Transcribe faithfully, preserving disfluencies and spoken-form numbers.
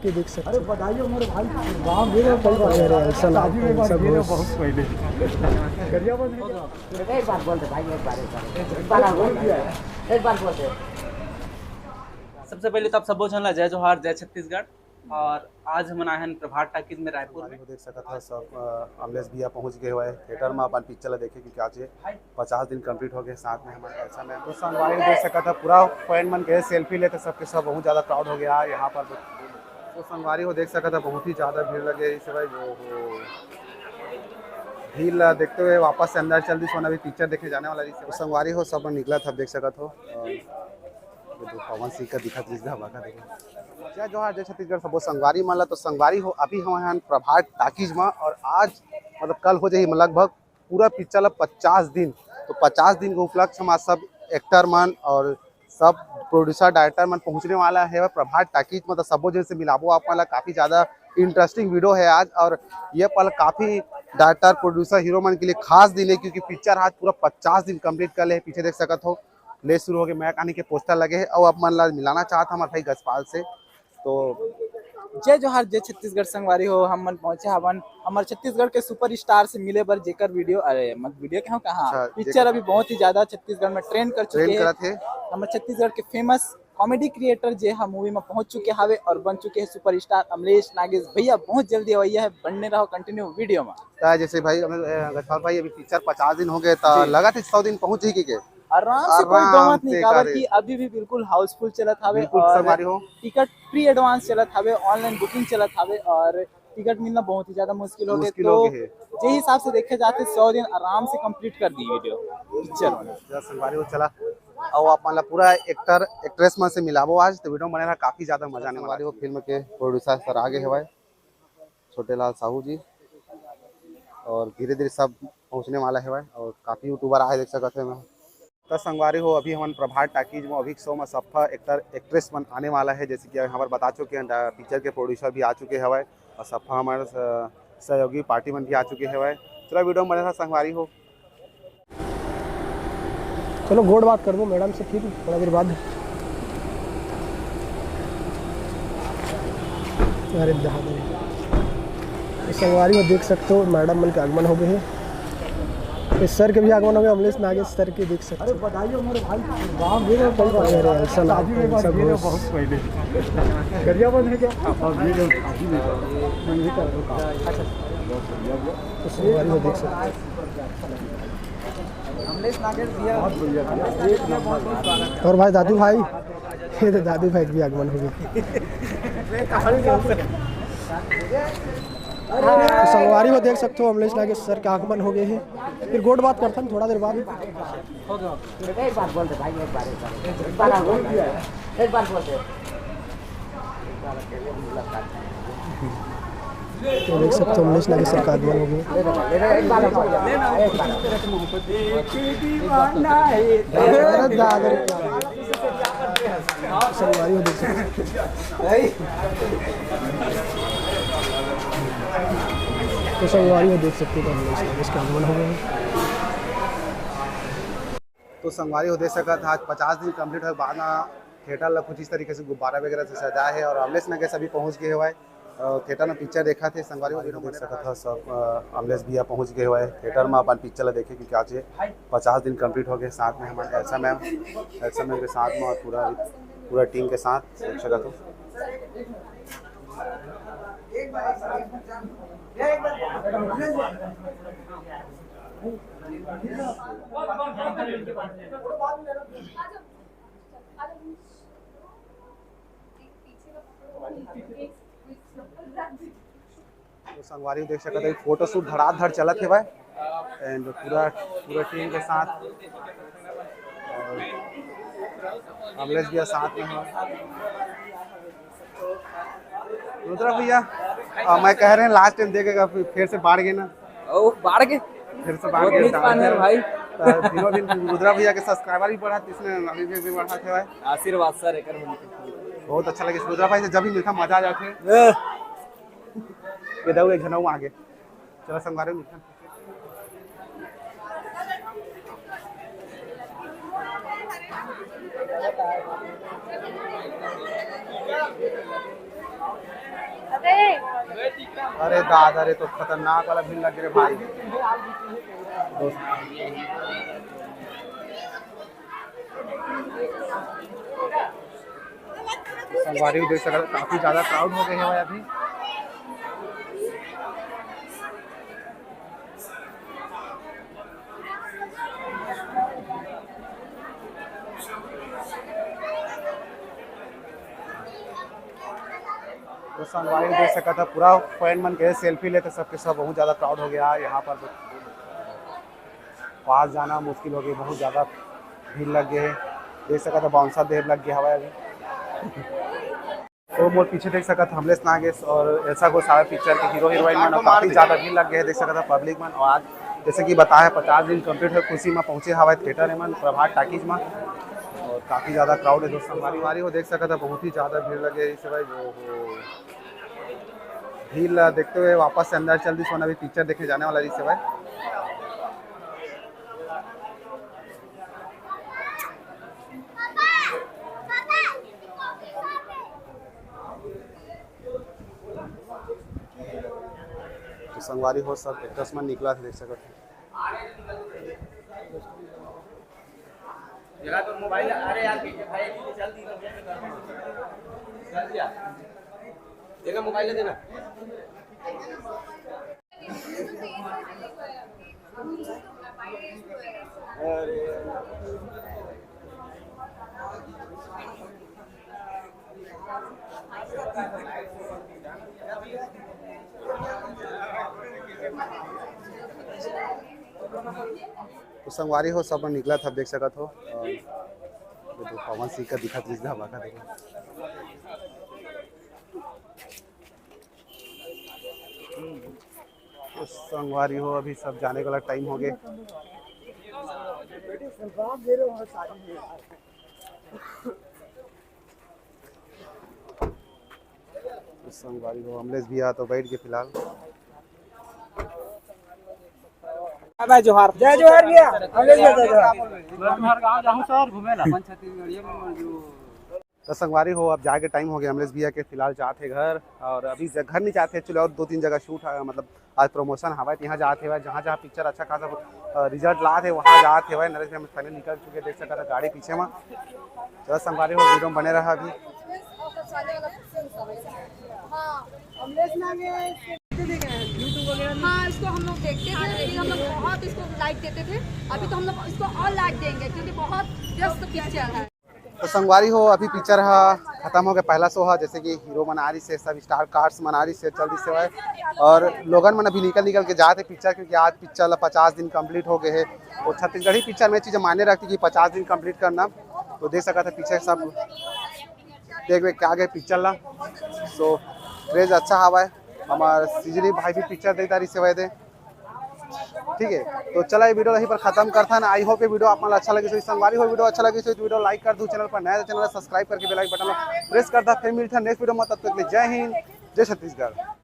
ये देख सकते हैं। अरे, बताइए हमारे भाई, गाँव में कई बार अरे, ऐसा ना, शादी में एक बार ऐसा गिरे बहुत। बहुत पहले। गरियाबंद है क्या? एक बार बोल दे भाई, एक बार, एक बार, एक बार और बोल दे, एक बार बोल दे। सबसे पहले तो आप सबो झन ला जय जोहार, जय छत्तीसगढ़। और आज हमन आए हन प्रभात टाकीज में रायपुर में। संगवारी हो देख सकत ह सब, अ, अमलेश भैया पहुंच गए हुए हैं थिएटर में अपन पिक्चर ला देखे, क्योंकि आज ये पचास दिन कंप्लीट हो गए साथ में हमारे ऐसा में। तो संगवारी देख सकत ह पूरा फैन मन के सेल्फी लेते सबके सब बहुत ज़्यादा क्राउड हो गया है यहाँ पर। तो संगवारी हो देख सकत ह बहुत ही ज़्यादा भीड़ लगे इस भाई, जो हो भीड़ ला देखते हुए वापस से अंदर चल दी सोना भी पिक्चर देखे जाने वाला रही। तो संगवारी हो सब निकला था, देख सकत हो। अ, ये तो पवन सिंह का दिखत रिस धमाका देखो। जय जोहार, जय छत्तीसगढ़ सबो संगवारी मन ला। तो संगवारी हो, अभी हम हन प्रभात टाकीज में और आज मतलब कल हो जाही लगभग पूरा पिक्चर ला पचास दिन। तो पचास दिन के उपलक्ष्य में सब एक्टर मन और सब प्रोड्यूसर डायरेक्टर मन पहुंचने वाला है प्रभात टाकीज में। तो सबो जन से मिलाबो आप मन ला, काफ़ी ज़्यादा इंटरेस्टिंग वीडियो है आज। और ये पल काफ़ी डायरेक्टर प्रोड्यूसर हीरो मन के लिए खास दिन है, क्योंकि पिक्चर आज पूरा पचास दिन कंप्लीट कर ले है। पीछे देख सकत हो ले शुरू हो गए, मैं कहानी के पोस्टर लगे है और आप मन ला मिलाना चाहत हमारे भाई गजपाल से। तो जय जोहार, जय छत्तीसगढ़ संगवारी हो, हम मन पहुंचे हवन हमर छत्तीसगढ़ के सुपरस्टार से मिले बर, जेकर वीडियो, अरे मत वीडियो कहूं कहाँ, अच्छा, पिक्चर जेकर अभी बहुत ही ज्यादा छत्तीसगढ़ में ट्रेंड कर चुके ट्रेंड हैं। करत है। हमर छत्तीसगढ़ के फेमस कॉमेडी क्रिएटर जे हा मूवी में पहुंच चुके हावे और बन चुके हैं सुपरस्टार अमलेश नागेश भैया, बहुत जल्दी अवैया है, बनने रहो कंटिन्यू वीडियो में। ता जैसे भाई हमें, अ, गजपाल भाई अभी पिक्चर पचास दिन हो गए, ता जी। लगा था सौ दिन पहुंच जाएगी के? आराम से, कोई आराम दो मत से नहीं, काबर कारे। कि अभी भी बिल्कुल हाउसफुल चलत हावे बिल्कुल और संगवारी हो। टिकट प्री एडवांस चलत हावे, ऑनलाइन बुकिंग चलत हावे और टिकट मिलना बहुत ही ज्यादा मुश्किल हो गए। मुश्किल तो हो गए है। जे हिसाब से देखे जाते सौ दिन आराम से कंप्लीट कर दी वीडियो पिक्चर में। जय संगवारी हो, चला। और आप मतलब पूरा एक्टर एक्ट्रेस मन से मिलाबो आज, तो वीडियो में बने रहा, काफी ज्यादा मजा आने वाला संगवारी हो। फिल्म के प्रोड्यूसर सर आगे है भाई छोटे लाल साहू जी, और धीरे धीरे सब पहुंचने वाला है भाई, और काफी यूट्यूबर आए देख सकते हैं मैं। तो संगवारी हो, अभी हमन प्रभात टाकीज में अभी शो में सफा एक्टर एक्ट्रेस मन आने वाला है, जैसे कि यहाँ पर बता चुके हैं, डा-, पिक्चर के प्रोड्यूसर भी आ चुके हवय और सफा हमारे स-, सहयोगी पार्टी मन भी आ चुके हवय। चलो वीडियो में बने रहा संगवारी हो। चलो गोड़ बात कर दो मैडम से फिर थोड़ा देर बाद। अरे दादा रे। तो संगवारी हो देख सकते हो मैडम मन के आगमन हो गए है। इस सर के भी आगमन हो गए, अमलेश नागेश सर के देख सकते हो। अरे बताइए हमारे भाई, गाँव में कई बार अरे ऐसा ना, शादी में एक बार ऐसा गिरे बहुत। बहुत पहले। गरियाबंद है क्या? हाँ, गिरे, शादी में। मैं नहीं कर रहा हूँ काम। अच्छा। तो संगवारी हो देख सकते हो। अमलेश नागेश भैया, बहुत बढ़िया भैया। अमलेश नागेश भैया, बहुत बहुत स्वागत है। और भाई दादू भाई, ये तो दादू भाई के भी आगमन हो गए। तो संगवारी हो देख सकते हो, अमलेश नागेश सर के आगमन हो गए हैं। फिर गोठ बात करथन थोड़ा देर बाद। एक बार बोल दे भाई, एक बार, एक बार, एक बार और बोल दे, एक बार बोल दे। तो देख सकते हो, अमलेश नागेश सर का आगमन हो गया। अरे दादा रे। संगवारी हो देख सकते हो। तो संगवारी हो देख सकते हो, अमलेश नागेश का आगमन हो गया है। तो संगवारी हो देख सकत हा, आज पचास दिन कंप्लीट होए के बाद ना थिएटर ला कुछ इस तरीके से गुब्बारा वगैरह से सजाए हे और अमलेश नागेश अभी पहुंच गए हवय, अ, थिएटर में पिक्चर देखत हे। संगवारी हो देख सकत हा सब, अ, अमलेश भैया पहुंच गए हवय थिएटर में अपन पिक्चर ला देखे, क्योंकि आज ये पचास दिन कंप्लीट हो गए। साथ में हमारे एल्सा मैम, एल्सा मैम के साथ में और पूरा, पूरा टीम के साथ देख सकत हो। तो संगवारी देख सकत हो, फोटो शूट धड़ाधड़ चलत हे भाई, एंड पूरा, पूरा टीम के साथ और अमलेश भैया साथ में हो। रुद्रा भैया, अ, मैं कह रहे हैं लास्ट टाइम देखेगा, फिर, फिर से बाढ़ गए ना। ओ, बाढ़ के फिर से बाढ़ बहुत गए मिस पान है भाई। तो दिनों दिन रुद्रा भैया के सब्सक्राइबर भी बढ़ा, इसने अभी भी, भी बढ़ा थे भाई। आशीर्वाद सर, एकर हम बहुत अच्छा लगे रुद्रा भाई से जब भी मिलता मजा आ जाते हैं। ए। ये दाऊ एक झन अउ आगे। चला संगवारी मिलथन। अरे दादा रे, तो खतरनाक वाला भीड़ लग गे रे भाई। दोस्त, संगवारी हो देख सकत, काफी ज्यादा क्राउड हो गे हे भाई अभी। तो संगवारी देख सकत ह, पूरा फैन मन के सेल्फी लेते सबके सब, बहुत ज्यादा क्राउड हो गे हे यहाँ पर। पास जाना मुश्किल हो गे, बहुत ज्यादा भीड़ लग गे हे। देख सकत ह, बाउंसर देहे लग गे हवय अभी। तो मोर पीछे देख सकत ह, अमलेश नागेश और एल्सा गोसावी पिक्चर के हीरो हीरोइन मन, काफी ज्यादा भीड़ लग गे हे। देख सकत ह, पब्लिक मन। और आज जैसे कि बताया, पचास दिन कंप्लीट होय, खुशी में पहुंचे हवय थिएटर मन, प्रभात टाकीज में। और काफी ज्यादा क्राउड हे दोस्त, संगवारी हो देख सकत ह, बहुत ही ज्यादा भीड़ लग गे हे इस भाई। वो, वो भीड़ ला देखते हुए वापस से अंदर चल दिस, अभी पिक्चर देखने जाने वाला रिहिस हे भाई। तो संगवारी हो, सब एक्टर्स मन निकलत हे, देख सकत हो। जरा तो मोबाइल, अरे यार, पीछे भाई, जल्दी, जल्दी आ। देना मोबाइल, देना। तो संगवारी हो, सब निकलत हे, देख सकत हो। अ, ये तो पवन सिंह का दिखत रिहिस ना, बाका देखो। तो संगवारी हो, अभी सब जाने वाला टाइम हो गे। तो संगवारी हो, अमलेश भैया तो बैठ गे फिलहाल। भाई जोहार। जय जोहार भैया। अमलेश भैया, जय जोहार। मैं हर गाँव जाहूँ सर घूमे ला। अपन छत्तीसगढ़िया में जो तो संगवारी हो, अब जाए के टाइम हो गे अमलेश भैया के, फिलहाल जात हे घर। और अभी ज-, घर नहीं जात हे, चलो और दो तीन जगह शूट है, मतलब आज प्रमोशन हवय, तो यहाँ जात हेवय, जहाँ जहाँ पिक्चर अच्छा खासा, अ, रिजल्ट लात हे, वहाँ जात हेवय। नरेश भैया पहले निकल चुके, देख सकत ह गाड़ी पीछे में। चलो संगवारी हो, वीडियो में बने रहा अभी। हाँ, इसको हम लोग देखते थे, फिर हम लोग बहुत इसको लाइक देते थे। अभी तो हम लोग इसको और लाइक देंगे, क्योंकि बहुत व्यस्त पिक्चर है। तो संगवारी हो, अभी पिक्चर ह खत्म हो गे, पहला शो ह, जैसे कि हीरो मन आ रिहिस हे, सब स्टार कास्ट मन आ रिहिस हे, चल दिस हे। और लोगन मन अभी निकल निकल के जात हे पिक्चर, क्योंकि आज पिक्चर ला पचास दिन कंप्लीट हो गे हे। तो छत्तीसगढ़ी पिक्चर में चीज मायने रखती कि पचास दिन कंप्लीट करना। तो देख सकत ह पीछे सब देख वेख के आ गे पिक्चर ला। सो क्रेज अच्छा हवय। हमार सीजरी भाई भी पिक्चर देखता रिहिस हे दे। ठीक है, तो चला ये वीडियो यहीं पर खत्म करथन। I hope ये वीडियो आप मन ला अच्छा लगिस होही। संगवारी हो, वीडियो अच्छा लगिस होही तो वीडियो लाइक कर दू, चैनल पर नया तो चैनल ला सब्सक्राइब करके बेल आइकन बटन ला प्रेस कर दा। फिर मिलथन नेक्स्ट वीडियो में, तब तक के लिए जय हिंद, जय छत्तीसगढ़।